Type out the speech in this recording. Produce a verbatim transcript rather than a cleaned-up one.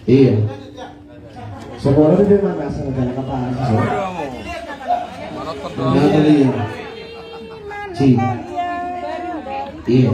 Iya. Sekolah itu memang dasar jalan apa? Nggak ada, iya. Ci. Iya.